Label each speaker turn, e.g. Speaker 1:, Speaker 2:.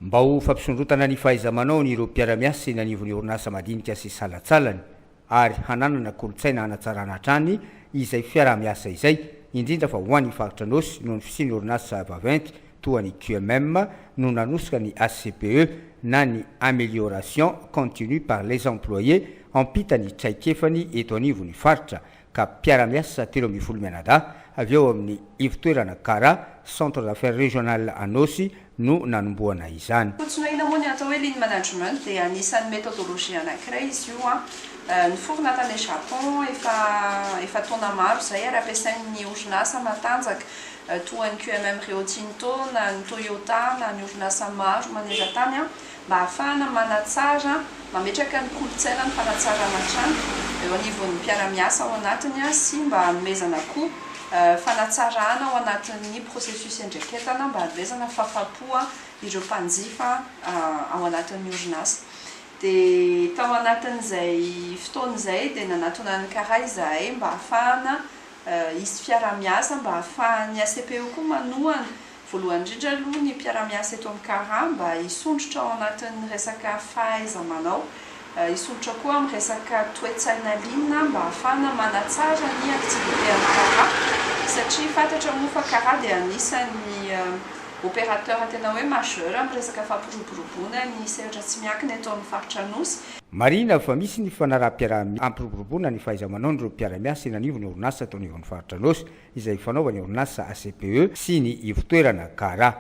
Speaker 1: Mba ho fampisondrotana ny fahaiza-manaon'ireo mpiara-miasa eny anivon'ny orinasa madinika sy salantsalany ary hananana kolontsaina hanatsarana hatrany izay fiaraha-miasa izay, indrindra fa ho an'ny faritra Anôsy noho ny fisian'ny orinasa vaventy toa ny QMM no nanosika ny ACPE na ny Amélioration Continue par les Employés hampita ny traikefany eto anivon'ny faritra ka mpiara-miasa 13 mianadahy avy ao amin'ny ivontoerana CARA, Centre d'Affaires Régional Anôsy no nanombohana izany.
Speaker 2: Fotsiny hoe inona moa ny atao hoe lean management? Dia anisan'ny méthodologie anankiray izy io an, niforona tany Japon efa taona maro izay ary ampiasain'ny orinasa matanjaka toa ny QMM Rio Tinto na ny Toyota na ny orinasa maro maneran-tany an, mba hahafahana manatsara, mametraka ny kolontsaina ny fanatsarana hatrany eo anivon'ny mpiara-miasa ao anatiny sy mba hanomezana koa fanatsarana ao anatin'ny processus iandraiketana mba hanomezana fahafapo ireo mpanjifa ao anatin'ny orinasa. Dia tao anatin'izay fotoana izay dia nanatona ny CARA izahay mba hahafahana hisy fiaraha-miasa, mba hahafahan'ny ACPE koa manohana voalohany indrindra aloha ny mpiara-miasa eto amin'ny CARA mba hisondrotra ao anatin'ny resaka fahaiza-manao, hisondrotra koa amin'ny resaka toe-tsaina lean mba hahafahana manatsara ny activité amin'ny CARA, satria fantatra moa fa CARA dia anisan'ny opérateur tena hoe majeur amin'ny resaka fampiroboroboana ny sehatra tsy miankina eto amin'ny faritra Anosy.
Speaker 1: Marihina fa misy ny fanaraham-piaraha hampiroboroboana ny fahaiza-manaon'ireo mpiara-miasa eny anivon'ny orinasa eto anivon'ny faritra Anosy izay fanaovan'ny orinasa ACPE sy ny ivontoerana CARA.